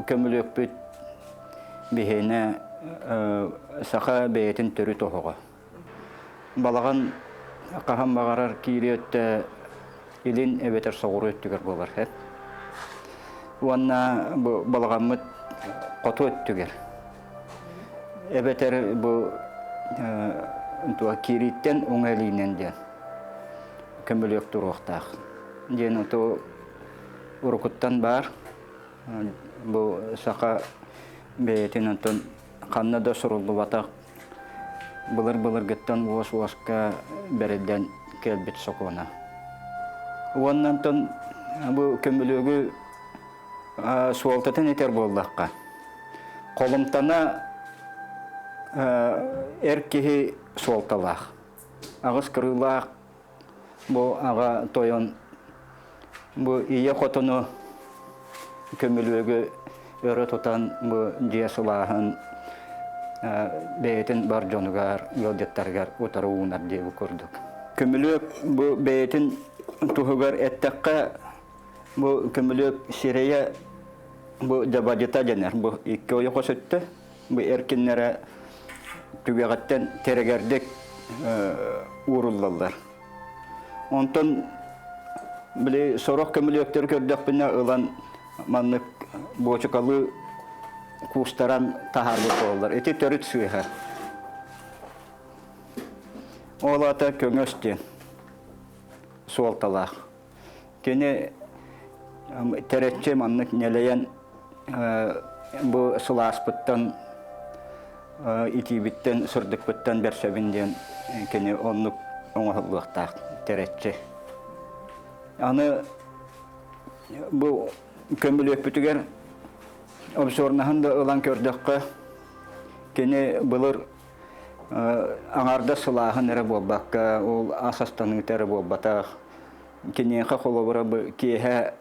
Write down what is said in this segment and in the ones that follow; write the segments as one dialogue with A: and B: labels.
A: көмүлүөкпүт биһиэнэ саха бэйэтин төрүт оһоҕо. Балаҕан хаһан баҕарар киириэ өттө илин эбэтэр соҕуруу өттүгэр буолар эт. Уонна бу балаҕаммыт хоту өттүгэр эбэтэр бу туох киирииттэн уҥа илиинэн диэн көмүлүөк туруохтаах диэн оту урукуттан баар. Бу саха бэйэтин онтон ханна да суруллубатах былыр-былыргыттан уос-уоска бэриллэн кэлбит сокуона. Уонна онтон бу көмүлүөгү суолтатын этэр буоллахха, холумтана эр киһи суолталаах. Аҕыс кырыылаах Бу аҕа тойон бу ийэ хотону көмүлүөгү өрө тутан бу дьиэ сылааһын бэйэтин бар дьонугар, ыалдьыттарыгар утары уунар диэбит курдук. Көмүлүөк бу бэйэтин туһугар эттэххэ Бу көмүлүөк сирэйэ бу дьабадьыта дэнэр. Бу икки ойоҕос өттө. Бу эркиннэрэ түгэҕиттэн тэрэгэрдик ууруллаллар. Онтон били сорох көмүлүөктэри көрдөхпүнэ ылан маннык буочукалыы куустаран таһаарбыт буолаллар. Ити төрүт сыыһа. Ол аата көҥөс диэн суолталаах. Кини тэрэччи маннык нэлэйэн бу сылааспыттан, итиибиттэн, сырдыкпыттан бэрсэбин диэн кини оннук оҥоһуллуохтаах тэрэччи. Аны бу көмүлүөкпүтүгэр обзорнаһын да ылан көрдөххө, кини былыр аҥаардас сылааһын эрэ буолбакка, ол ас астаныыта эрэ буолбатах, Киниэхэ холобура бу киэһэ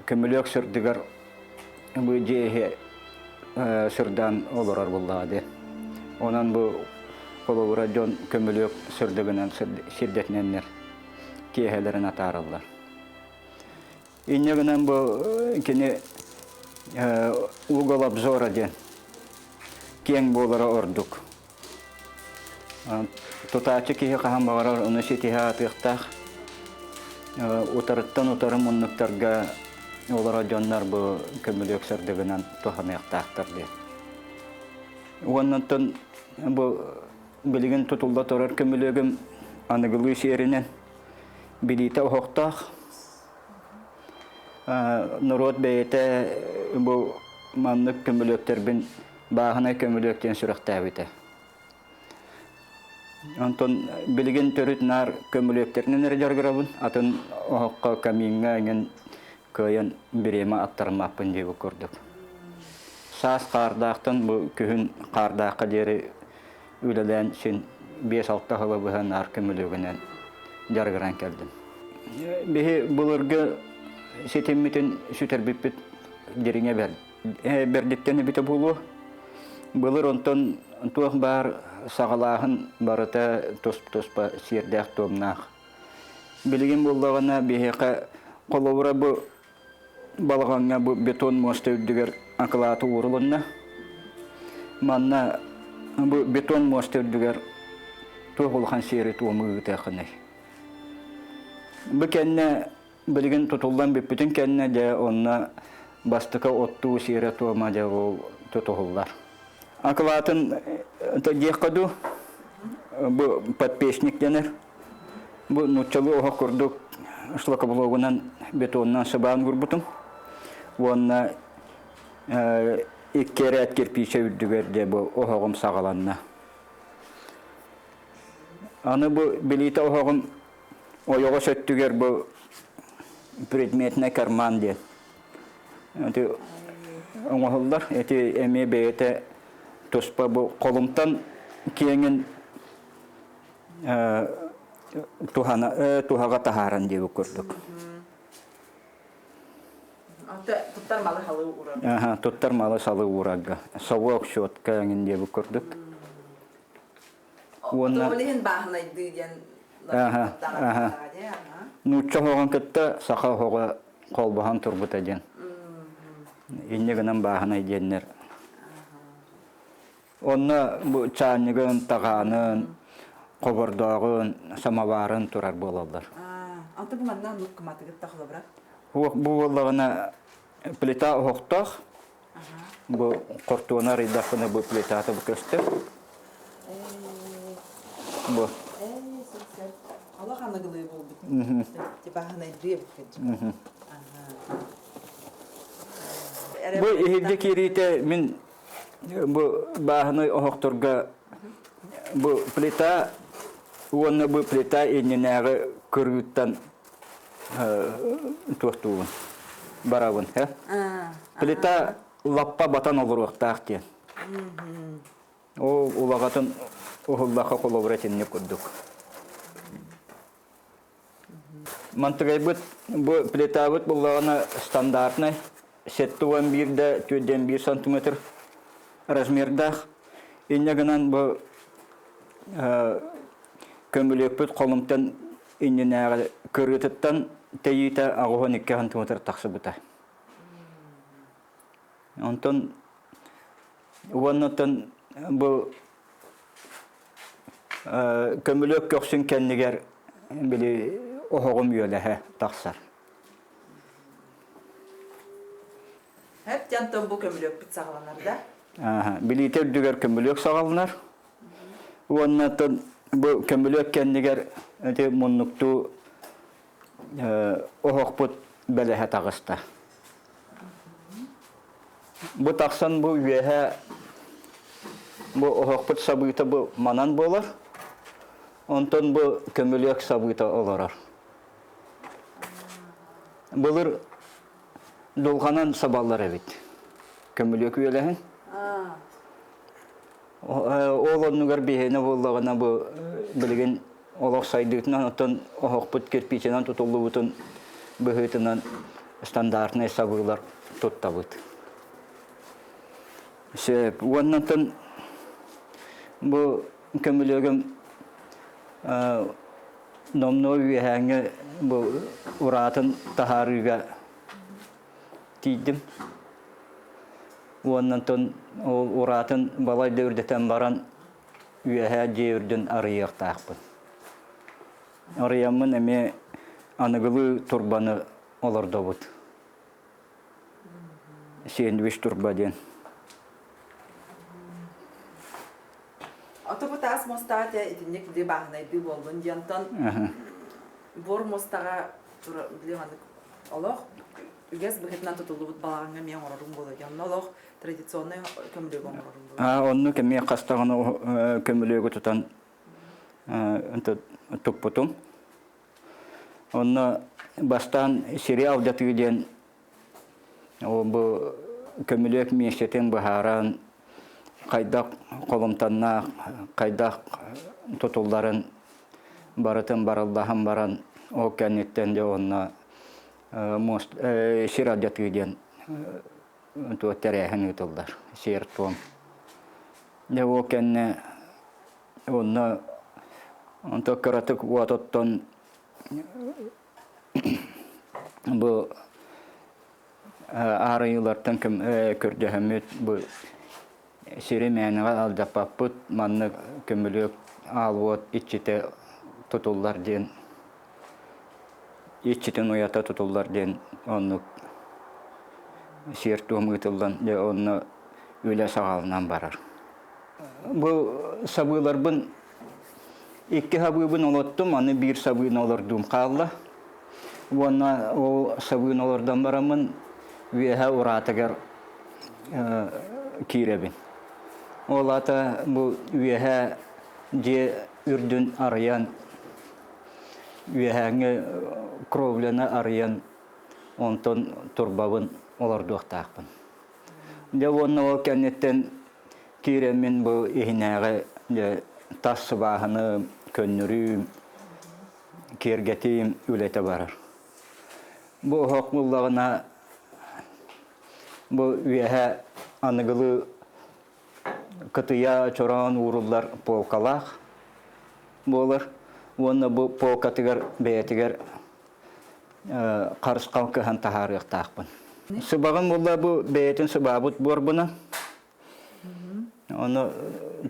A: көмүлүөк сырдыгар бу дьиэ иһэ сырдаан олорор буоллаҕа дии. Онон бу холобура дьон көмүлүөк сырдыгынан сирдэтинэннэр киэһэлэрин атаараллар. Инньэ гынан бу кини угол обзора диэн киэҥ буолара ордук. Тутааччы киһи хаһан баҕарар ону ситиһэ аатыахтаах. Утарыттан утары муннуктарга олорор дьоннор бу көмүлүөк сырдыгынан туһаныахтаахтар диэн. Уоннаттан бу билигин тутулла турар көмүлүөгүм аныгылыы сиэринэн билиитэ оһохтоох. Норуот бэйэтэ бу маннык көмүлүөктэрбин бааһынай көмүлүөк диэн сүрэхтээбитэ. Онтон билигин төрүт наар көмүлүөктэринэн эрэ дьарыгырабын. Атын оһоххо камиҥҥа эҥин кыайан бириэмэ аттарыммаппын диэбит курдук. Саас хаардаахтан бу күһүн хаардаахха диэри үлэлээн син 5-6 сылы быһа наар көмүлүөгүнэн дьарыгыран кэллим. Биһи былыргы ситиммитин сүтэрбиппит дириҥэ бэрт. Бэрдиттэн эбитэ буолуо. Былыр онтон туох баар саҕалааһын барыта тус-туспа сиэрдээх-туомнаах. Билигин буоллаҕына биһиэхэ холобура бу балаҕаҥҥа бу бетон муоста үрдүгэр акылааты уурулунна. Манна бу бетон муоста үрдүгэр туох улахан сиэри-туому ыытыаххыный? Бу кэннэ Билигин тутуллан бүппүтүн кэннэ дьэ онно бастакы оттуу сиэрэ-туома дьэ ол тутуһуллар. Акылаатын диэххэ дуу, бу подпечник дэнэр. Бу нууччалыы оһох курдук шлакоблогунан бетонунан сыбаан уурбутум. Уонна икки эрээт кирпиичэ үрдүгэр дьэ бу оһоҕум саҕаланна. Аны бу билиитэ оһоҕум Ойоҕос өттүгэр бу предметнэй карман диэн ити оҥоһуллар. Ити эмиэ бэйэтэ туспа бу холумтан киэҥин туһана туһаҕа таһааран диэбит курдук.
B: Туттар малы салы уурарга.
A: Туттар малы салы уурарга. Совок, щетка эҥин диэбит курдук.
B: Уонна Ол иһин бааһынайдыы диэн
A: Нуучча оһоҕун кытта саха оһоҕо холбоһон турбута диэн. Инньэ гынан бааһынай диэннэр. Онно бу чаанньыгын, таҕаанын, хобордооҕун, самоварын турар буолаллар.
B: Антон бу манна оннук кыматыгыт да холобура?
A: Бу буоллаҕына плита оһохтоох. Бу хортуона арыйдахпына бу плитата бу көстөр. Бу.
B: Олох аныгылыы буолбут. Типа аһынайдыы эбит.
A: Бу иһирдьэ киириитэ мин бу бааһынай оһохторго бу плита уонна бу плита иннинээҕи кырыыттан туохтуубун барабын э плита лаппа батан олоруохтаах диэн ол улаҕатын уһуллахха холобура итинник курдук Мантыгайбыт бу плитабыт буллаҕына стандартнай 71 да 41 сантиметр размердаах. Инньэ гынан бу көмүлүөкпүт холумтан иннинээҕи кырыытыттан тэйиитэ 82 сантиметр тахсыбыта. Онтон уоннаттан бу көмүлүөк көхсүн кэннигэр били оһоҕум үөлэһэ тахсар.
B: Хэп дьантон бу көмүлүөкпүт саҕаланар да?
A: Билиитэ үрдүгэр көмүлүөк саҕаланар. Уонна бу көмүлүөк кэннигэр ити муннуктуу оһохпут бэлэһэ таҕыста. Бу тахсан бу үөһэ бу оһохпут сабыыта бу манан буолар. Онтон бу көмүлүөк сабыыта олорор. Былыр дулҕанан сабаллар эбит. Көмүлүөк үөлэһин. Ол оннугар биһиэнэ буоллаҕына бу билигин олох сайдыытынан оттон оһохпут кирпиичэнэн тутуллубутун быһыытынан стандартнай сабыылар туттабыт. Сөп. Уоннаттан бу көмүлүөгүм номнуо үөһээҥҥи бу ураатын таһаарыыга тиийдим. Уонна онтон ол ураатын балайда үрдэтэн баран үөһээ дьиэ үрдүн арыйыахтаахпын. Арыйаммын эмиэ аныгылыы турбаны олордобут. Сэндвич турба диэн.
B: Ото бу таас муостаҕа те итинник били бааһынайдыы буоллун диэнтон буор муостаҕа били маннык олох үгэс быһыытынан тутуллубут балаҕаҥҥа эмиэ оҥорорум буолуо дии. Онно олох традиционнай көмүлүөгү оҥорорум буолуо.
A: Оннук эмиэ хас даҕаны көмүлүөгү тутан туппутум. Онно бастаан сири алдьатыы диэн бу көмүлүөк миэстэтин быһааран хайдах холумтаннаах, хайдах тутулларын барытын барыллаһан баран ол кэнниттэн дьэ онно мост сир алдьатыы диэн туох тэрээһин ыытыллар сиэр-туом. Дьэ ол кэннэ онно онто кыратык уот оттон бу аарыйыылартан көрдөһөммүт бу сири мээнэҕэ алдьаппаппыт маннык көмүлүөк аал уот иччитэ тутуллар диэн иччитин уйата тутуллар диэн оннук сиэр-туом ыытыллан дьэ онно үлэ саҕаланан барар. Бу сабыыларбын икки сабыыбын олоттум, аны биир сабыыны олордуум хаалла. Уонна ол сабыыны олордон бараммын үөһэ ураатыгар киирэбин. Ол аата бу үөһэ дьиэ үрдүн арыйан, үөһээҥҥи кровляны арыйан, онтон турбабын олордуохтаахпын. Дьэ уонна ол кэнниттэн киирэммин бу иһинээҕи дьэ тас сыбааһыны көннөрүүм, киэргэтиим үлэтэ барар. Бу оһох буллаҕына бу үөһэ аныгылыы кытыйа чороон ууруллар полкалаах буолар уонна бу полкатыгар бэйэтигэр харысхал кыһан таһаарыахтаахпын. Сыбаҕын буолла бу бэйэтин сыбаабыт буорбунан. Ону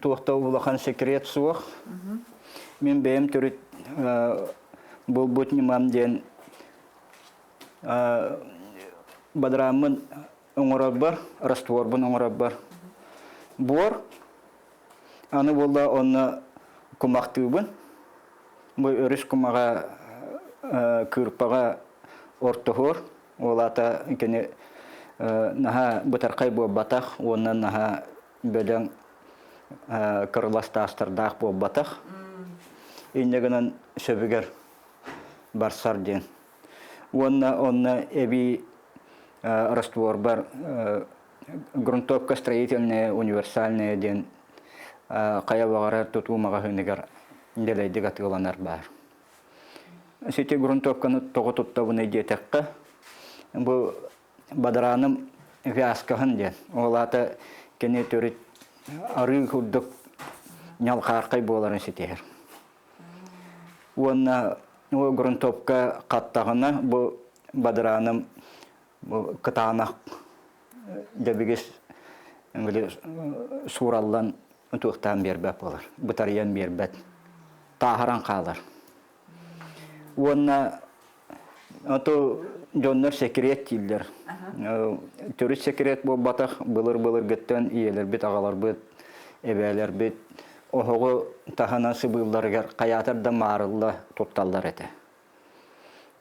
A: туох да улахан секрет суох. Мин бэйэм төрүт булбут ньымам диэн бадырааммын оҥорорбор, растворбун оҥорорбор буор, аны буолла онно кумахтыыбын. Бу өрүс кумаҕа кыырпаҕа ортоһуор, ол аата кини наһаа бытархай буолбатах уонна наһаа бөдөҥ кырылас таастардаах буолбатах. Инньэ гынан сөбүгэр барсар диэн. Уонна онно эбии растворбар грунтовка строительная универсальная диэн хайа баҕарар тутуу маҕаһыыныгар дэлэйдик атыыланар баар. Сити грунтовканы тоҕо туттабыный диэтэххэ, бу бадарааным вязкаһын диэн. Ол аата кини төрүт арыы курдук ньалхаархай буоларын ситиһэр. Уонна грунтовка хаттаҕына бу бадарааным бу кытаанах дэбигис били суураллан туохтаан биэрбэт буолар, бытарыйан биэрбэт, тааһыран хаалар. Уонна ото дьоннор секрет дииллэр. Төрүт секрет буолбатах, былыр-былыргыттан ийэлэрбит, аҕаларбыт, эбээлэрбит оһоҕу таһынан сыбыылларыгар хайаатар да маарылла тутталлар этэ.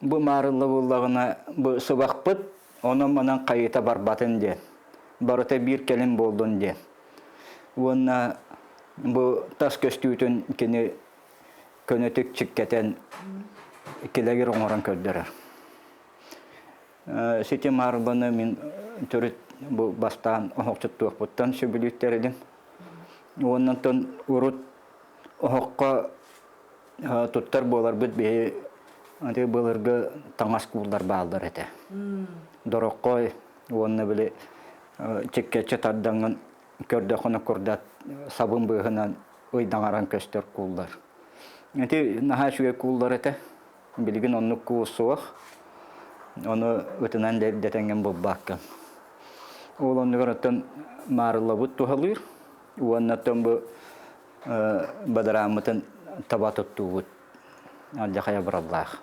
A: Бу маарылла буоллаҕына, бу сыбахпыт онон-манан хайыта барбатын диэн, барыта биир кэлим буоллун диэн. Уонна бу тас көстүүтүн кини көнөтүк чиккэтэн килэгир оҥорон көрдөрөр. Сити маарылланы мин төрүт бу бастаан оһохчуттуохпуттан сөбүлүүттэрилим. Уоннантан урут оһоххо туттар буоларбыт биһи ити былыргы таҥас кууллар бааллар этэ. Дороххой уонна били чиккэччи тардаҥҥын көрдөххүнэ курдат сабын быыһынан ыйдаҥаран көстөр кууллар. Ити наһаа үчүгэй кууллар этэ. Билигин оннук куул суох. Ону ытынан дэтэҥҥин булбаккын. Ол оннугар оттон маарыллабыт туһалыыр уонна оттон бу бадарааммытын таба туттуубут алдьархай абыраллаах.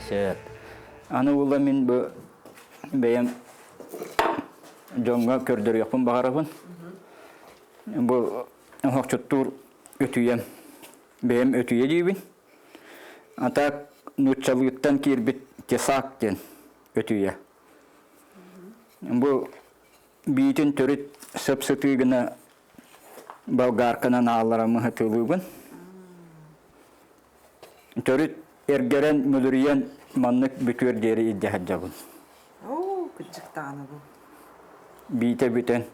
A: Сөп. Аны ула мин бу бэйэм дьоҥҥо көрдөрүөхпүн баҕарабын. Бу оһохчуттуур өтүйэм. Бэйэм өтүйэ диибин. А так нууччалыыттан киирбит тесак диэн өтүйэ. Бу биитин төрүт сып-сытыы гына болгарканан ааллараммын сытыылыыбын. Төрүт эргэрэн, мүлүрүйэн маннык бүтүөр диэри илдьэ сылдьабын.
B: Оо, кырдьыктаҕына бу.
A: Биитэ бүтэн,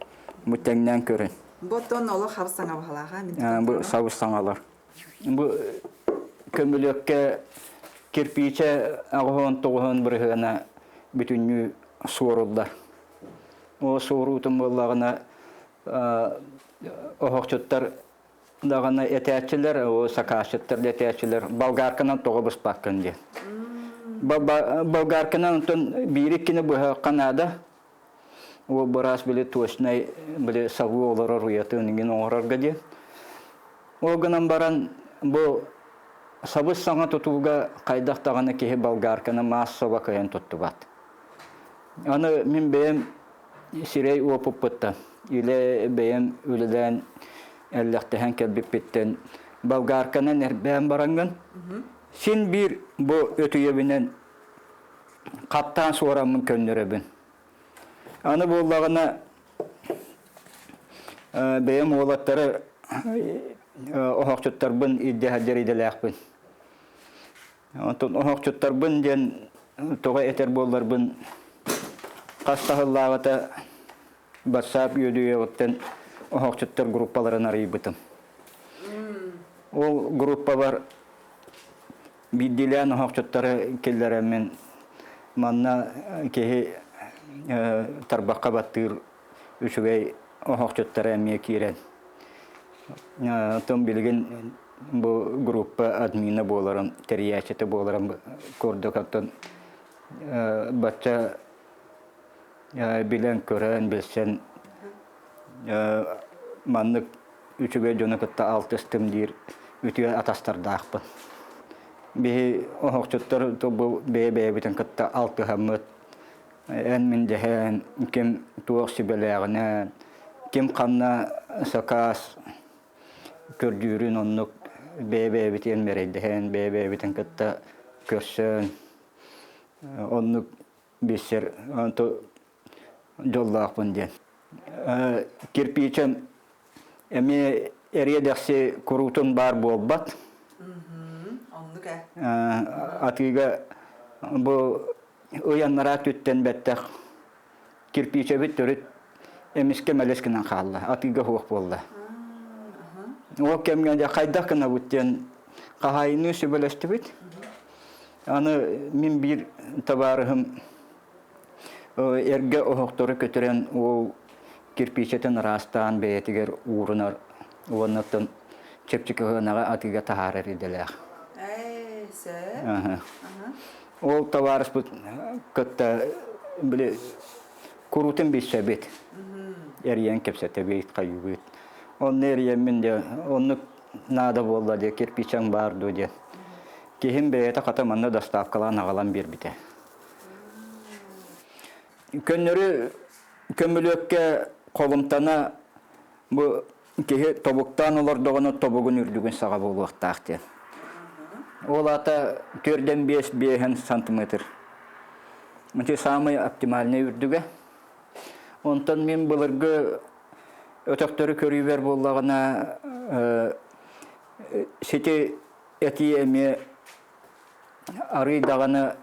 A: бу тэҥнээн көрүн.
B: Бу оттон олох хабыс саҥа баһалаах, мин
A: Бу сабыс саҥалар. Бу көмүлүөккэ кирпиичэ 89 бырыһыана бүтүннүү суоруллар. Ол суоруутун буоллаҕына оһохчуттар даҕаны этээччилэр, сакаасчыттар да этээччилэр болгарканан тоҕо быспаккын диэн. Болгарканан онтон биир-иккини быһыахха наада. Ол быраас били точнай били сабыы олорор уйатын иҥин оҥорорго диэн. Ол гынан баран бу сабыс саҥа тутууга хайдах даҕаны киһи болгарканы маассаба кыайан туттубат. Аны мин бэйэм сирэй уопуппуттан, илэ бэйэм үлэлээн эллэхтэһэн кэлбиппиттэн болгарканан эрбээн бараҥҥын син биир бу өтүйэбинэн хаттаан суораммын көннөрөбүн. Аны буоллаҕына бэйэм уолаттары оһохчуттарбын илдьэ сылдьар идэлээхпин. Онтон оһохчуттарбын диэн тоҕо этэр буолларбын хас таһыллааҕыта WhatsApp үөдүйэҕиттэн оһохчуттар группаларын арыйбытым. Ол группабар биирдиилээн оһохчуттары киллэрэммин манна киһи тарбахха баттыыр үчүгэй оһохчуттара эмиэ киирэн. Оттон билигин бу группа админа буоларым, тэрийээччитэ буоларым курдук оттон бачча билэн-көрөн, билсэн маннык үчүгэй дьону кытта алтыстым диир үтүө атастардаахпын. Биһи оһохчуттар бу бэйэ-бэйэбитин кытта алтыһаммыт, эн-мин дэһэн, ким туох сүбэлээҕинэн, ким ханна сакаас көрдүүрүн оннук бэйэ-бэйэбитин мэрэйдэһэн, бэйэ-бэйэбитин кытта көрсөн, оннук билсэр дьоллоохпун диэн. Кирпиичэм эмиэ эриэ-дэхси куруутун баар буолбат.
B: Оннук ээ.
A: Атыыга бу ый анараа өттүттэн бэттэх кирпиичэбит төрүт эмискэ мэлис гынан хаалла, атыыга суох буолла. Ол кэмҥэ дьэ хайдах гынабыт диэн хаһаайыныы сүбэлэстибит. Аны мин биир табаарыһым эргэ оһохтору көтүрэн ол кирпиичэтин ыраастаан бэйэтигэр уурунар уонна оттон чэпчэки сыанаҕа атыыга таһаарар идэлээх.
B: Ээ, сөп.
A: Ол табаарыспыт кытта били куруутун билсэбит. Эрийэн кэпсэтэбит, хайыыбыт. Онно эрийэммин дьэ оннук наада буолла дьэ кирпиичэҥ баар дуо диэн. Киһим бэйэтэ хата манна доставкалаан аҕалан биэрбитэ. Көннөрү көмүлүөккэ холумтана бу киһи тобуктаан олордоҕуна тобугун үрдүгүн саҕа буолуохтаах диэн. Ол аата төрдөн биэс биэһин сантиметр. Ити саамай оптимальнай үрдүгэ. Онтон мин былыргы өтөхтөрү көрүүбэр буоллаҕына сити этии эмиэ арыый даҕаны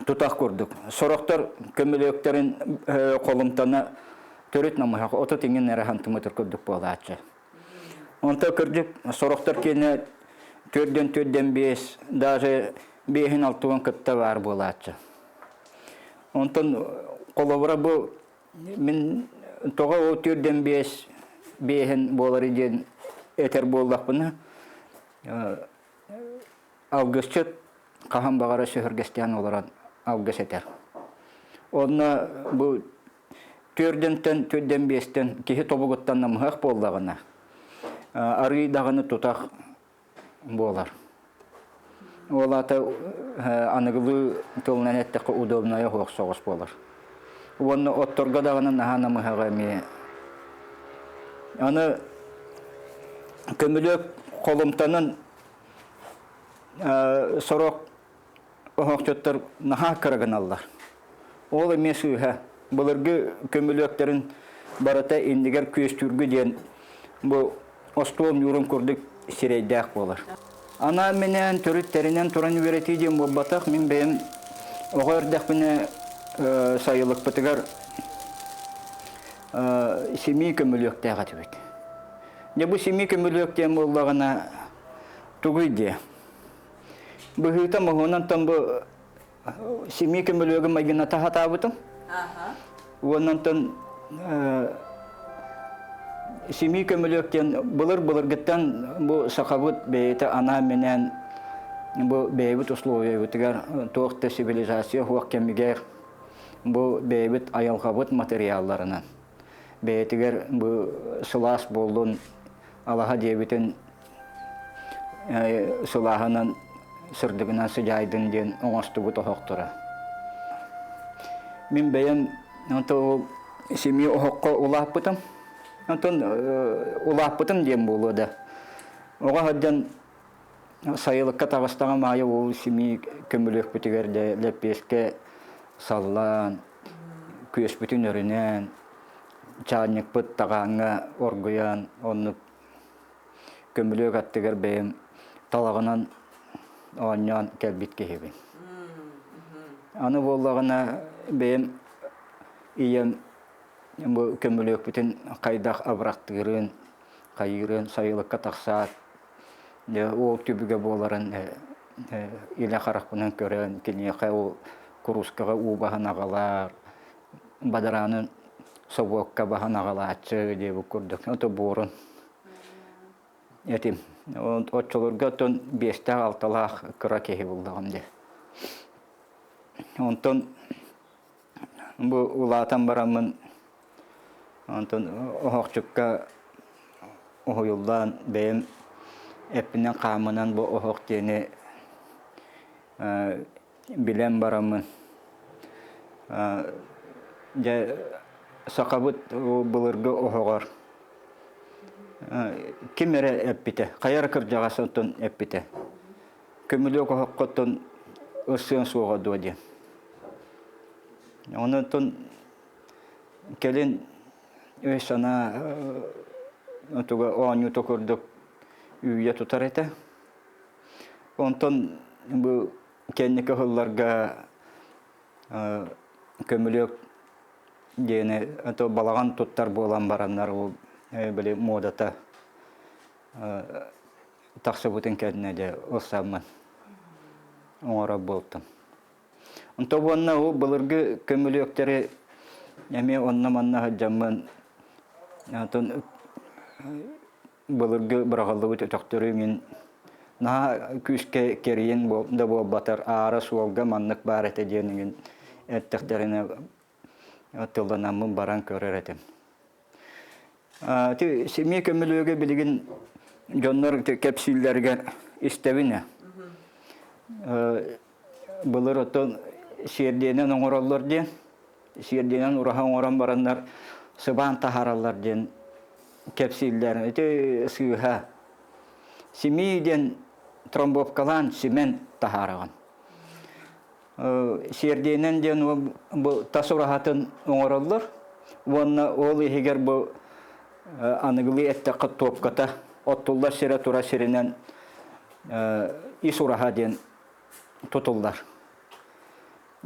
A: тутах курдук. Сорохтор көмүлүөктэрин холумтана төрүт намыһах 30 иҥин эрэ сантиметр курдук буолааччы. Онто кырдьык сорохтор киэнэ төрдөн төрдөн биэс, даже биэһин алтыгын кытта баар буолааччы. Онтон холобура бу мин тоҕо ол төрдөн биэс биэһин буолары диэн этэр буоллахпына алгысчыт хаһан баҕара сөһүргэстээн олорон алгыс этэр. Онно бу төрдөнтөн төрдөн биэстэн киһи тобугуттан намыһах буоллаҕына, арыый даҕаны тутах буолар. Ол аата аныгылыы тылынан эттэххэ удобнайа суох соҕус буолар. Уонна отторго даҕаны наһаа намыһаҕа эмиэ. Аны көмүлүөк холумтанын сорох оһохчуттар наһаа кыра гыналлар. Ол эмиэ сыыһа. Былыргы көмүлүөктэрин барыта иннигэр күөстүүргү диэн бу остуол ньуурун курдук сирэйдээх буолар. Анаан-минээн төрүттэринэн туран үөрэтии диэн буолбатах. Мин бэйэм оҕо эрдэхпинэ сайылыкпытыгар симии көмүлүөктээх этибит. Дьэ бу симии көмүлүөк диэн буоллаҕына тугуй диэ? Быһыыта моһуонан бу симии көмүлүөгү майгыната сатаабытым. Уонна онтон симии көмүлүөк диэн былыр-былыргыттан бу сахабыт бэйэтэ анаан-минээн бу бэйэбит условиябытыгар туох да цивилизация суох кэмигэр бу бэйэбит айылҕабыт материалларынан бэйэтигэр бу сылаас буоллун алаһа диэбитин сылааһынан сырдыгынан сыдьаайдын диэн оҥостубут оһохторо. Мин бэйэм онто ол семья оһоххо улааппытым. Онтон улааппытым диэн буолуо да. Оҕо сылдьан сайылыкка таҕыстаҕым аайы ол семья көмүлүөкпүтүгэр дэ лэппиэскэ саллаан, күөспүтүн өрүнэн, чаанньыкпыт таҕааҥҥа оргуйан оннук көмүлүөк аттыгар бэйэм талаҕынан оонньоон кэлбит киһибин. Аны буоллаҕына бэйэм ийэм бу көмүлүөкпүтүн хайдах абырахтыырын, хайыырын сайылыкка тахсаат, дьэ ол түбүгэ буоларын илэ харахпынан көрөн, киниэхэ ол куруускаҕа уу баһан аҕалар, бадараанын собуокка баһан аҕалааччы диэбит курдук, ото буорун. этим. Оччолорго оттон биэстээх-алталаах кыра киһи буллаҕым дии. Онтон бу улаатан бараммын онтон оһохчукка уһуйуллан бэйэм эппинэн-хааммынан бу оһох диэни билэн бараммын дьэ сахабыт былыргы оһоҕор ким эрэ эппитэ хайа эрэ кырдьаҕас оттон эппитэ көмүлүөк оһоххоттон ырсыан суоҕа дуо диэн онон кэлин өй-санаа туга оонньуута курдук үүйэ тутар этэ Онтон бу кэнники ыһылларга көмүлүөк диэни то балаҕан туттар буолан бараннар ол били муодата тахсыбытын кэннэ дьэ ылсаммын оҥорор буолтум. Онто уонна ол былыргы көмүлүөктэри эмиэ онно-манна сылдьаммын онтон былыргы быраҕыллыбыт өтөхтөрү мин наһаа күүскэ кэрийэн да буолбатар аара суолга маннык баар этэ диэн мин эттэхтэринэ тылланаммын баран көрөр этим. Ити семья көмүлүөгэ билигин дьоннор кэпсииллэригэр истэбин. Былыр оттон сиэрдиэнэн оҥороллор диэн, сиэрдиэнэн ураһа оҥорон бараннар сыбаан таһаараллар диэн кэпсииллэр. Ити сыыһа. Симии диэн тромбовкалаан симэн таһаараҕын. Сиэрдиэнэн диэн бу тас ураһатын оҥороллор уонна ол иһигэр бу аныгылыы эттэххэ топката оттуллар сирэ тура сиринэн ис ураһа диэн тутуллар.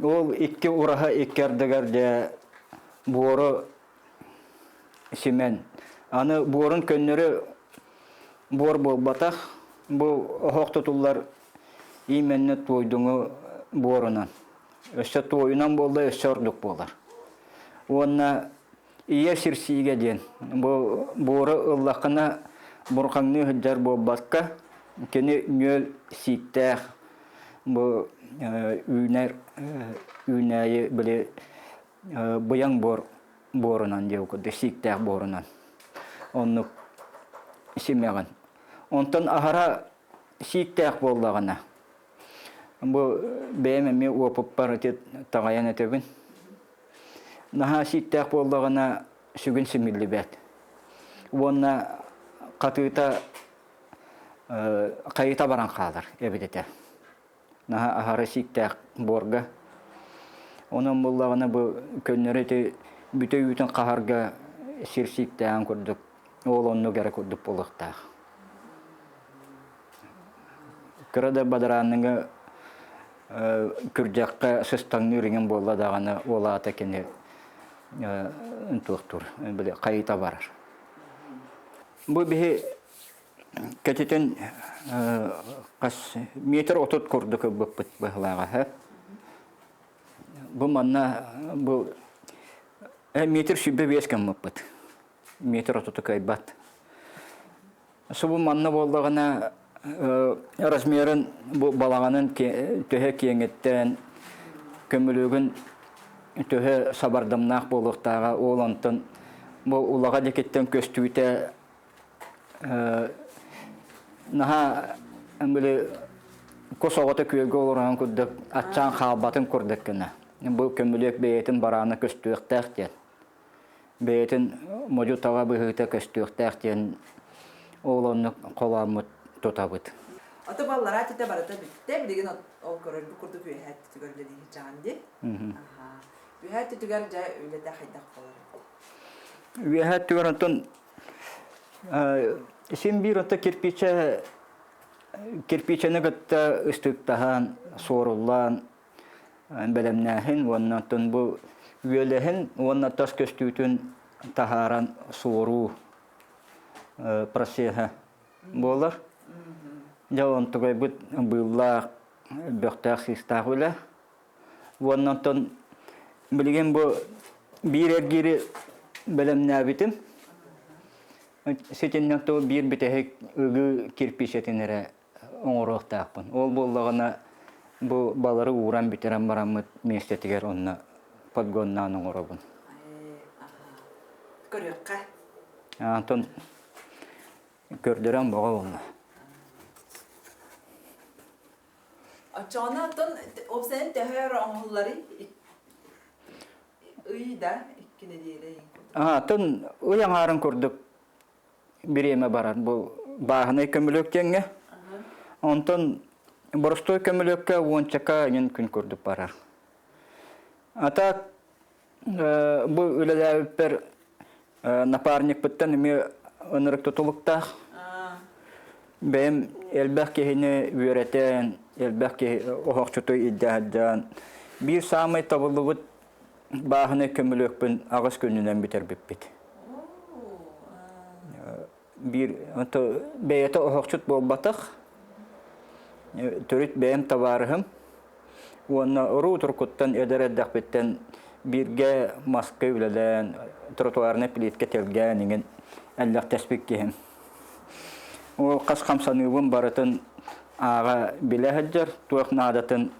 A: Ол икки ураһа икки ардыгар дьэ буору симэн, аны буорун көннөрү буор буолбатах, бу оһох тутуллар именно туойдуҥу буорунан. Өссө туойунан буолла, өссө ордук буолар. Уонна ийэ сирсиигэ диэн бу буору ыллаххына бурҕаҥныы сылдьар буолбакка, кини ньүөл сииктээх бу үүнэр үүнээйи били быйаҥ буор буорунан диэбит курдук сииктээх буорунан оннук симэҕин. Онтон аһара сииктээх буоллаҕына бу бэйэм эмиэ уопуппар ити таҕайан этэбин. Наһаа сииктээх буоллаҕына сүгүн симиллибэт. Уонна хатыыта хайыта баран хаалар эбит этэ. Наһаа аһара сииктээх буорга. Онон буоллаҕына бу көннөрү ити бүтэй үүтүн хаһарга сир сииктээҕин курдук ол оннук эрэ курдук буолуохтаах. Кыра да бадарааныҥа күрдьэххэ сыстаҥныыр иҥин буолла даҕаны ол аата кини туохтуур били хайыта барар. Бу биһи кэтитин хас метр 30 курдук ылбыппыт быһылааҕа. Бу манна бу метр 25 гыммыппыт. Метр отуту кыайбат. Субу манна буоллаҕына размерын бу балаҕанын төһө киэҥиттэн көмүлүгүн төһө сабардамнаах буолуохтааҕа ол онтон бу улаҕа диэкиттэн көстүүтэ наһаа били кус оҕото күөлгэ олорон курдук аччаан хаалбатын курдук гына бу көмүлүөк бэйэтин бараана көстүөхтээх диэн бэйэтин модьу-таҕа быһыыта көстүөхтээх диэн ол оннук холооммут тутабыт.
B: Ото баллараа түтэ барыта бүттэ, билигин ол көрөрбүт курдук үөһээ өттүгэр үлэлии сылдьаҕын дии. Үөһээ өттүгэр дьэ үлэтэ хайдах буолар?
A: Үөһээ өттүгэр онтон син биир онто кирпичэ кирпичэни кытта ыстыктаһан, суоруллаан бэлэмнээһин уонна оттон бу үөлэһин уонна тас көстүүтүн таһааран суоруу процеһа буолар. Дьэ онтугайбыт быыллаах, бөхтөөх-сыыстаах үлэ. Уонна оттон билигин бу биир эргиири бэлэмнээбитим. Ситиннэн то биир бүтэһик ыгыы кирпиичэтин эрэ оҥоруохтаахпын. Ол буоллаҕына бу балары ууран бүтэрэн бараммыт миэстэтигэр онно подгоннаан оҥоробун.
B: Көрүөххэ.
A: Антон көрдөрөн боҕо буолла.
B: Оччоҕуна оттон уопсайынан төһө өр оҥоһулларый? Ый да, икки нэдиэлэ ыйын курдук.
A: Атын ый аҥаарын курдук бириэмэ барар бу бааһынай көмүлүөк диэҥҥэ. Онтон боростуой көмүлүөккэ уончака иҥин күн курдук барар. А так бу үлэлээбиппэр напарникпыттан эмиэ ынырык тутулуктаах. Бэйэм элбэх киһини үөрэтэн, элбэх киһи оһохчуту илдьэ сылдьан, биир саамай табыллыбыт бааһынай көмүлүөкпүн аҕыс күнүнэн бүтэрбиппит. Биир бэйэтэ оһохчут буолбатах, төрүт бэйэм табаарыһым уонна уруу туркуттан эдэр эрдэхпиттэн бииргэ маска үлэлээн, тротуарнай плитка тэлгээн иҥин эллэхтэспит киһим. Ол хас хамсаныыбын барытын ааҕа билэ сылдьар, туох наадатын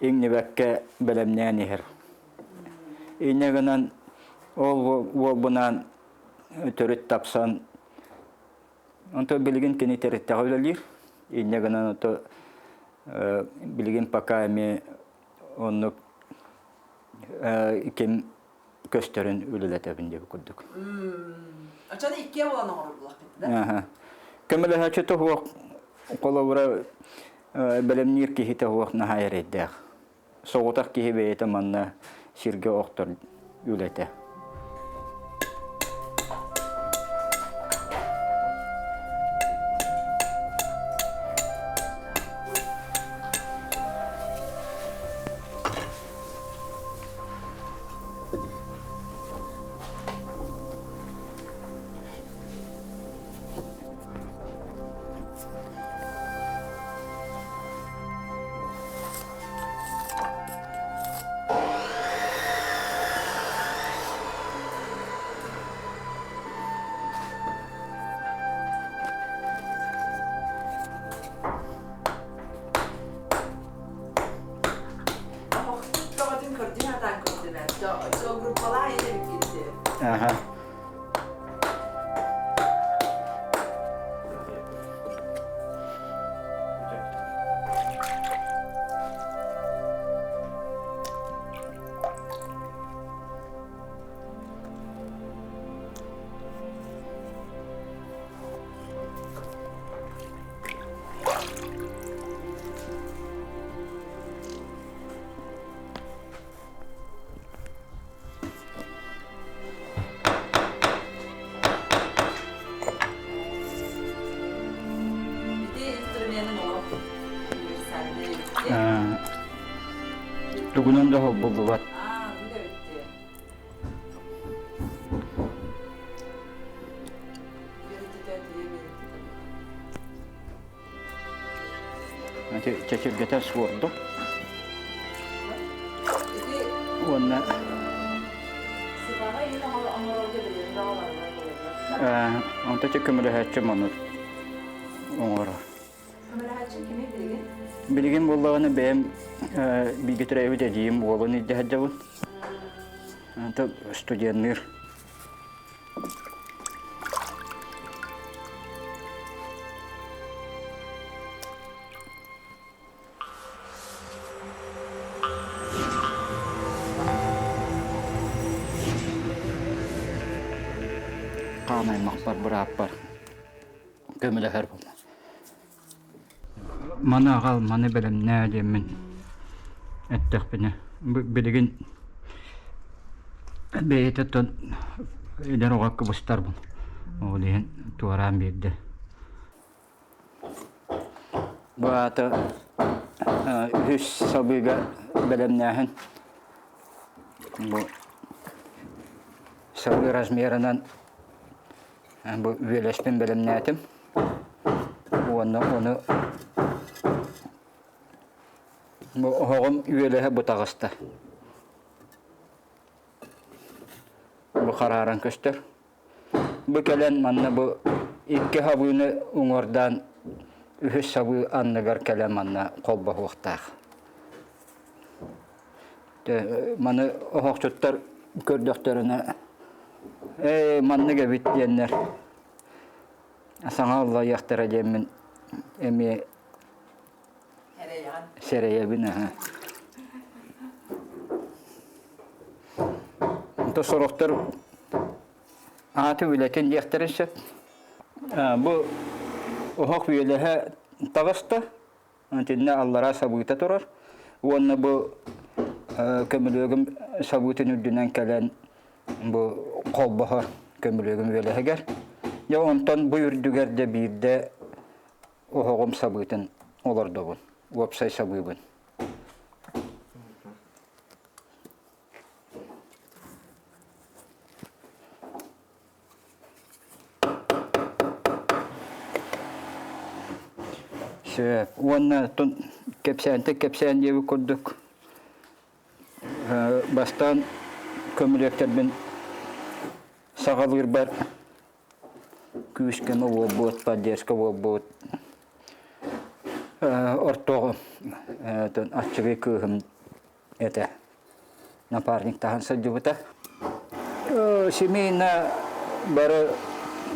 A: иҥнибэккэ бэлэмнээн иһэр. Инньэ гынан ол уолбунаан төрүт тапсан, онтон билигин кини тэрилтэҕэ үлэлиир. Инньэ гынан ото билигин пока эмиэ оннук ким көстөрүн үлэлэтэбин диэбит курдук.
B: Оччону иккиэ буолан оҥорор буолахпыт да?
A: Көмөлөһөөччү тоһуох холобура бэлэмниир киһи тоһуох наһаа эрэйдээх. Соҕотох киһи бэйэтэ манна сиргэ охтор үлэтэ.
B: Оһохтут бөҕөтүн көрдүн атаан көрдүмэ. Группалаа эбиккитти.
A: Аха.
B: Ити инструменын олох универсальный эбит.
A: Тугунан да холбуллубат.
B: Аа, бу да эбит.
A: Ити чэчиргэтэ суордум. Уонна онто чэ көмөлөһөөччү маннык оҥорор. Билигин буоллаҕына бэйэм бииргэ төрөөбүт эдьиийим уолун илдьэ сылдьабын. Онто студенныыр. Хаан аймахпар бырааппар көмөлөһөр буолла. Маны аҕал, маны бэлэмнээ диэммин эттэхпинэ, билигин бэйэтэ оттон эдэр оҕо кыбыстарбын. Ол иһин туораан биэрдэ. Бу аата үһүс сабыыга бэлэмнээһин. Бу сабыы размерынан бу үөлэспин бэлэмнээтим. Уонна ону бу оһоҕум үөлэһэ бу таҕыста. Бу харааран көстөр. Бу кэлэн манна бу Икки хабыыны уҥуордаан үһүс сабыы анныгар кэлэн манна холбоһуохтаах. Маны оһохчуттар көрдөхтөрүнэ ээ маннык эбит диэннэр саҥа аллайыахтара диэммин эмиэ сэрэйэбин аһа. Онто сорохтор ааты үлэтин диэхтэрин сөп. Бу оһох үөлэһэ таҕыста, итиннэ аллараа сабыыта турар. Уонна бу көмүлүөгүм сабыытын үрдүнэн кэлэн бу холбоһор көмүлүөгүм үөлэһигэр. Дьэ онтон бу үрдүгэр дьэ биирдэ оһоҕум сабыытын олордобун, уопсай сабыыбын. Сөп. Уонна кэпсээнтэн кэпсээн диэбит курдук бастаан көмүлүөктэрбин саҕалыырбар күүс-көмө буолбут, поддержка буолбут ортоҕу аччыгый кыыһым этэ. Напарниктаһан сылдьыбыта. Семейно бары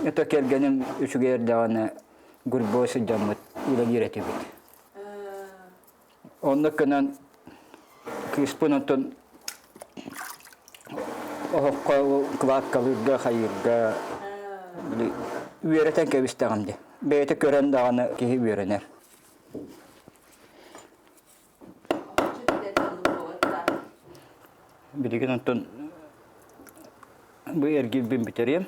A: это кэргэним үчүгэй эрдэҕинэ гурбой сылдьаммыт үлэлиир этибит. Оннук гынан кыыспын онтон оһоххо кладкалыырга, хайыырга үөрэтэн кэбистэҕим дии. Бэйэтэ көрөн даҕаны киһи үөрэнэр. Билигин онтон бу эргилбин бүтэриэм.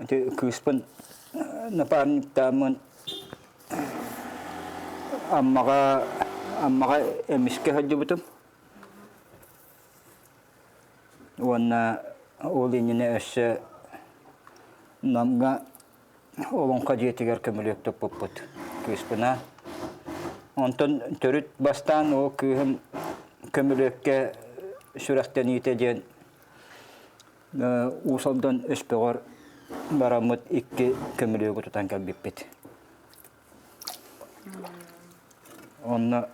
A: Ити кыыспын напарниктааммын Аммаҕа Аммаҕа эмискэ сылдьыбытым. Уонна ол иннинэ өссө Намҥа Олоҥхо дьиэтигэр көмүлүөк туппуппут кыыспынаан. Онтон төрүт бастаан ол кыыһым көмүлүөккэ сүрэхтэниитэ диэн Уус Алдан Өспөҕөр бараммыт икки көмүлүөгү тутан кэлбиппит. Онно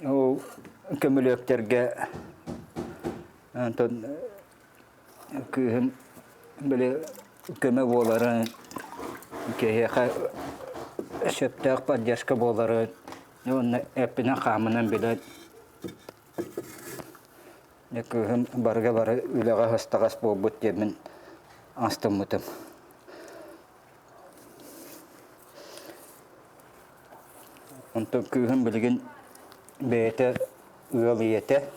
A: ол көмүлүөктэргэ онтон кыыһым били көмө буоларын, киһиэхэ сөптөөх поддержка буоларын уонна эппинэн-хааммынан билэн Дьэ кыыһым барыга бары үлэҕэ ыстаҕас буолбут диэммин астыммытым. Онтон кыыһым билигин бэйэтэ ыал ийэтэ.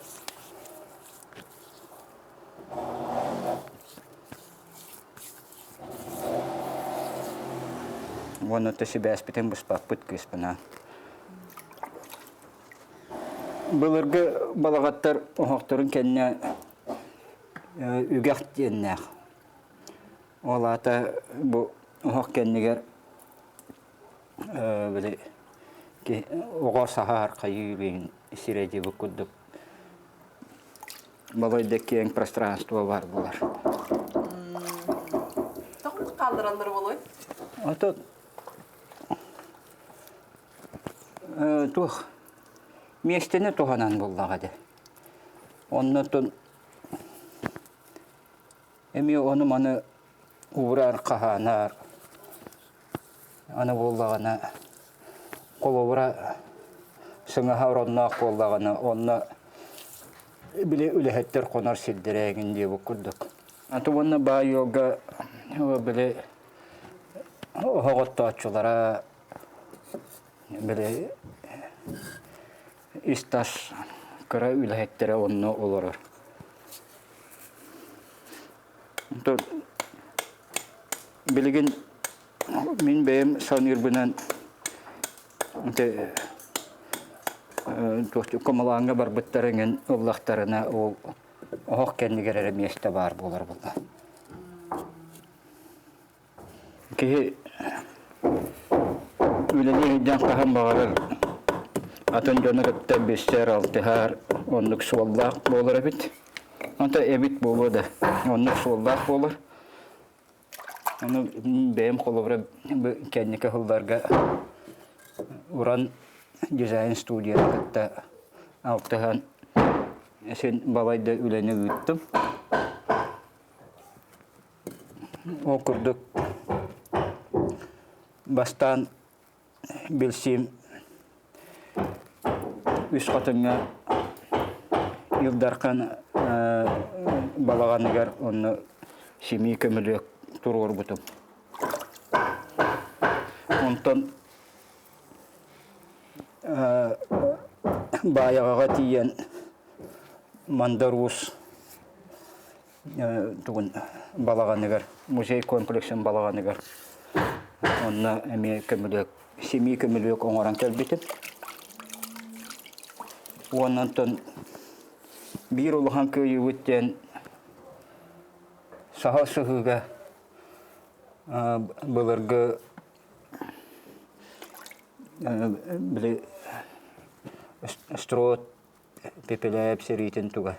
A: Уонна то сибээспитин быспаппыт кыыспынаан. Былыргы балаҕаттар оһохторун кэннэ үгэх диэннээх. Ол аата бу оһох кэннигэр били оҕо саһаар хайыы биин сирэ диэбит курдук балайда киэҥ пространство баар буолар.
B: Тоҕо хааллараллар буолуой?
A: Ото Туох миэстэни туһанан буллаҕа дии. Оннотун эмиэ ону-маны уурар, хаһаанар. Аны буоллаҕына холобура сыҥаһа оронноох буоллаҕына онно били үлэһиттэр хонор сирдэрэ эҥин диэбит курдук. Аты уонна баай ыалга били оһоҕоттооччулара Били ис-тас кыра үлэһиттэрэ онно олорор. Онтон билигин мин бэйэм саныырбынан Комалааҥҥа барбыттар эҥин ыллахтарына ол оһох кэннигэр эрэ миэстэ баар буолар буолла. Киһи үлэлии сылдьан хаһан баҕарар атын дьону кытта билсэр, алтыһар оннук суоллаах буолар эбит. Онто эбит буолуо да, оннук суоллаах буолар. Ону бэйэм холобура бу кэнники сылларга Уран дизайн студияны кытта алтыһан син балайда үлэни ыыттым. Ол курдук бастаан билсиим Үс Хатыҥҥа Ил Дархан балаҕаныгар онно симии көмүлүөк туруорбутум. Онтон Баайаҕаҕа тиийэн Мандар Уус тугун балаҕаныгар музей комплексын балаҕаныгар онно эмиэ көмүлүөк симии көмүлүөк оҥорон кэлбитим уонна онтон биир улахан кыайыыбыт диэн саха сыһыыга былыргы били строт Пепеляев сэриитин туга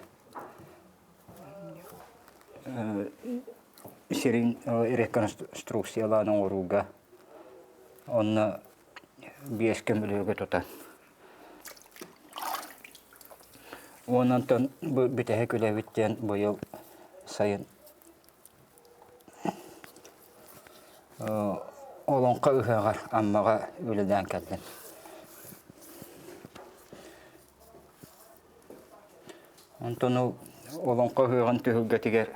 A: сирин реконструкциялаан оҥорууга онно биэс көмүлүөгү тутан уонна онтон бу бүтэһик үлэбит диэн быйыл сайын Олоҥхо ыһыаҕар Аммаҕа үлэлээн кэллим. Онтон ол олоҥхо ыһыаҕын түһүлгэтигэр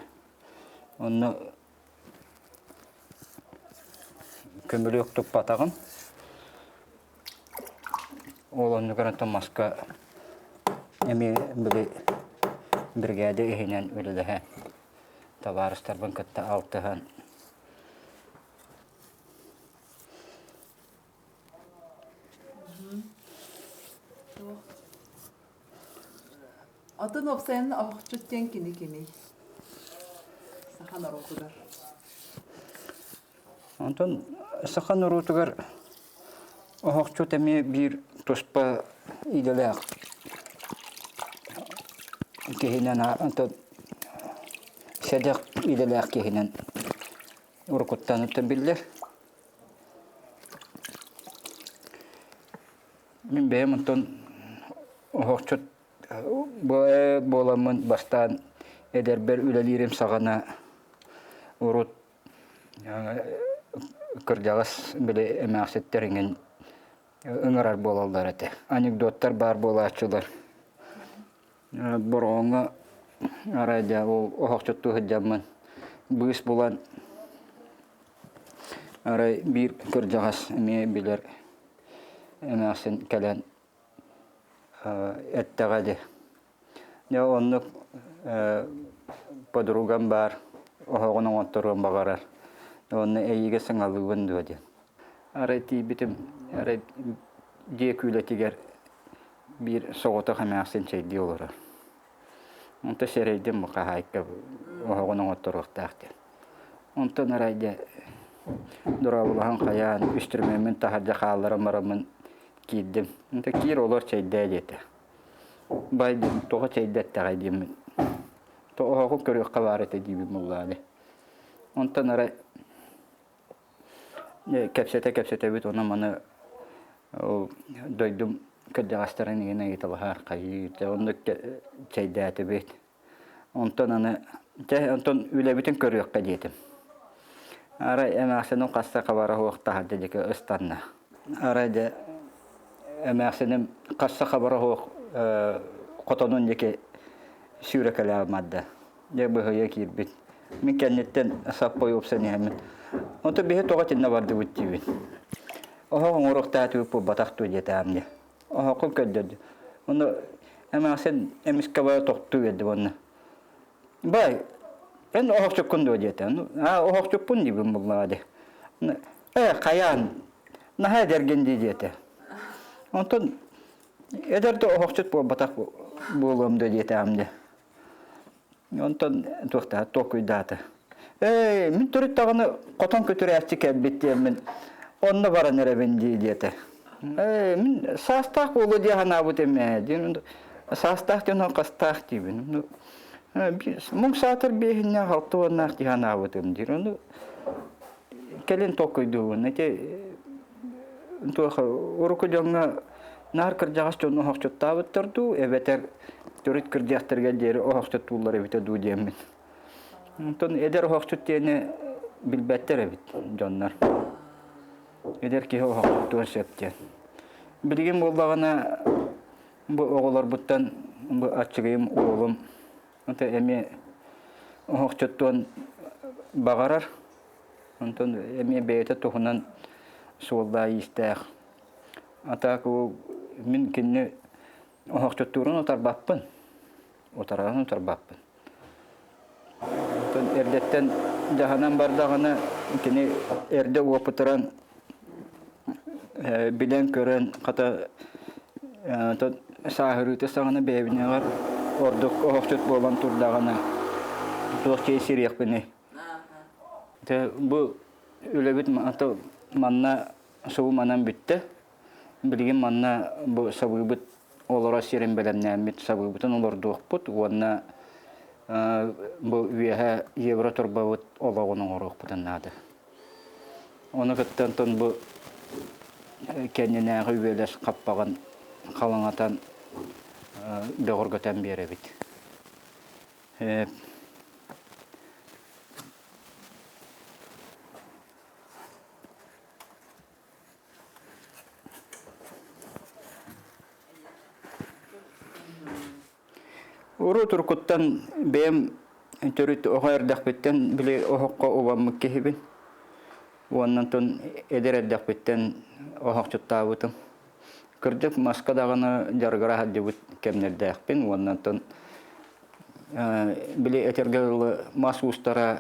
A: онно көмүлүөк туппатаҕым. Ол оннугар онтон маска эмиэ били биригээдэ иһинэн үлэлэһэ табаарыстарбын кытта алтыһан
B: Атын уопсайынан оһохчут диэн кини кимий? Саха норуотугар.
A: Онтон саха норуотугар оһохчут эмиэ биир туспа идэлээх киһинэн онтон сэдэх идэлээх киһинэн уруккуттан биллэр. Мин бэйэм онтон оһохчут буоламмын бастаан эдэрбэр үлэлиирим саҕана урут кырдьаҕас били эмээхситтэр иҥин ыҥырар буолаллар этэ. Анекдоттар баар буолааччылар. Бороҕоҥҥо арай дьэ ол оһохчуттуу сылдьаммын быыс булан арай биир кырдьаҕас эмиэ билэр эмээхсин кэлэн эттэҕэ дии. Дьэ оннук подругам баар оһоҕун оҥотторуон баҕарар. Уонна эйигэ саҥалыыбын дуо диэн. Арай тиийбитим арай дьиэ күүлэтигэр биир соҕотох эмээхсин чэйдии олорор. Онто сэрэйдим бу хаһаайка оһоҕун оҥотторуохтаах диэн. Онтон арай дьэ дорооболоһон хайаан үстүрүмүөммүн таһырдьа хаалларан бараммын киирдим. Онто киир олор чэйдээ диэтэ. Бай диэн тоҕо чэйдэттэҕэй диэммин. То оһоҕун көрүөххэ баар этэ диибин буоллаҕа дии. Онтон арай Кэпсэтэ-кэпсэтэбит онон-маны дойдум кырдьаҕастарын иһин ыйыталаһар хайыы дьэ оннук чэйдээтибит. Онтон аны чэ онтон үлэбитин көрүөххэ диэтим. Арай эмээхсиним хаста хабара суох таһырдьа диэки ыстанна. Арай дьэ эмээхсиним хасса хабара суох хотонун диэки сүүрэкэлээн барда. Дьэ быһыйа киирбит. Мин кэнниттэн саппой уопсан иһэммин. Онто биһи тоҕо итиннэ бардыбыт диибин. Оһох оҥоруохтаатыбыт буолбатах дуо диэтэҕим дии. Оһоххун көрдөрдү. Ону эмээхсин эмискэ бара тохтуу биэрдим онно. Бай, эн оһохчуккун дуо диэтэ. Аа, оһохчуппун диибин буллаҕа дии. Ээ, хайаан, наһаа эдэргин дии диэтэ. Онтон эдэр да оһохчут буолбатах буолуом дуо диэтэҕим дии. Онтон туохтаах толкуйдаата. Ээ, мин төрүт даҕаны хотон көтүрээччи кэлбит диэммин онно баран эрэбин дии диэтэ. Ээ, мин саастаах буолуо дии санаабыт эмээ диэн саастаах диэн хастаах диибин. Муҥ саатар биэһиннээх алта уоннаах дии санаабытым диир. Ону кэлин толкуйдуубун. Ити туох урукку дьоҥҥо наар кырдьаҕас дьону оһохчуттаабыттар дуу, эбэтэр төрүт кырдьахтарга диэри оһохчуттууллар эбитэ дуу диэммин. Онтон эдэр оһохчут диэни билбэттэр эбит дьоннор. Эдэр киһи оһохчуттуон сөп диэн. Билигин буоллаҕына бу оҕолорбуттан бу аччыгыйым уолум онто эмиэ оһохчуттуон баҕарар. Онтон эмиэ бэйэтэ туһунан суоллаах-иистээх. А так мин кинини оһохчуттуурун утарбаппын. Утарарын утарбаппын. Оттон эрдэттэн дьаһанан бардаҕына, кини эрдэ уопутуран, билэн-көрөн, хата сааһырыыта саҕана бэйэбинээҕэр ордук оһохчут буолан турдаҕына, туох чэй сириэхпиний. Бу үлэбит манна субу манан бүттэ. Билигин манна бу сабыыбыт олорор сирин бэлэмнээммит сабыыбытын олордуохпут уонна бу үөһэ евро турбабыт олоҕун оҥоруохпутун наада. Ону кытта онтон бу кэннинээҕи үөлэс хаппаҕын халаҥатан бөҕөргөтөн биэрэбит. Урут уруккуттан бэйэм төрүт оҕо эрдэхпиттэн били оһоххо убаммыт киһибин. Уонна онтон эдэр эрдэхпиттэн оһохчуттаабытым. Кырдьык маска даҕаны дьарыгыра сылдьыбыт кэмнэрдээхпин уонна онтон били этэргэ дылы мас уустара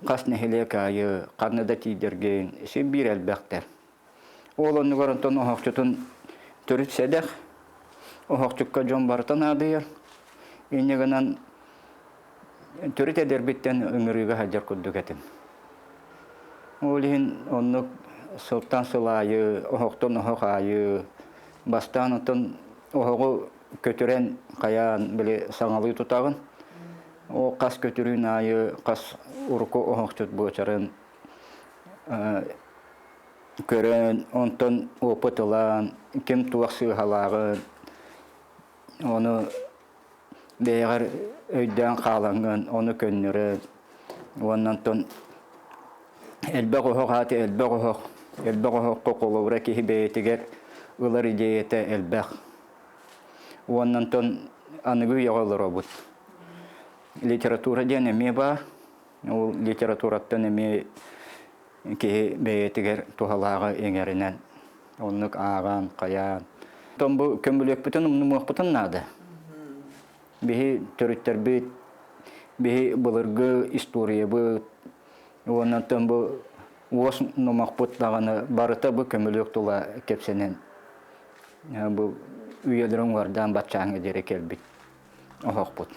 A: хас нэһилиэк аайы ханна да тиийдэргин син биир элбэхтэр. Ол оннугар онтон оһохчутун төрүт сэдэх, оһохчукка дьон барыта наадыйар. Инньэ гынан төрүт эдэрбиттэн ыҥырыыга сылдьар курдук этим. Ол иһин оннук сылтан сыл аайы, оһохтон оһох аайы бастаан оттон оһоҕу көтүрэн хайаан били саҥалыы тутаҕын. Ол хас көтүрүүн аайы хас урукку оһохчут буочарын көрөн, онтон опыт ылан, ким туох сыыһалааҕын, ону бэйэҕэр өйдөөн хаалаҥҥын, ону көннөрөн, уонна онтон элбэх оһох аата элбэх оһох, элбэх оһоххо холобура киһи бэйэтигэр ылар идиэйэтэ элбэх. Уонна онтон аныгы үйэҕэ олоробут. Литература диэн эмиэ баар. Ол литератураттан эмиэ киһи бэйэтигэр туһалааҕы иҥэринэн оннук ааҕан, хайаан. Оттон бу көмүлүөкпүтүн умнумуохпутун наада. Биһи төрүттэрбит, биһи былыргы историябыт уонна оттон бу уос номохпут даҕаны барыта бу көмүлүөк тула кэпсэнэн бу үйэлэрин уҥуордаан баччааҥҥа диэри кэлбит оһохпут.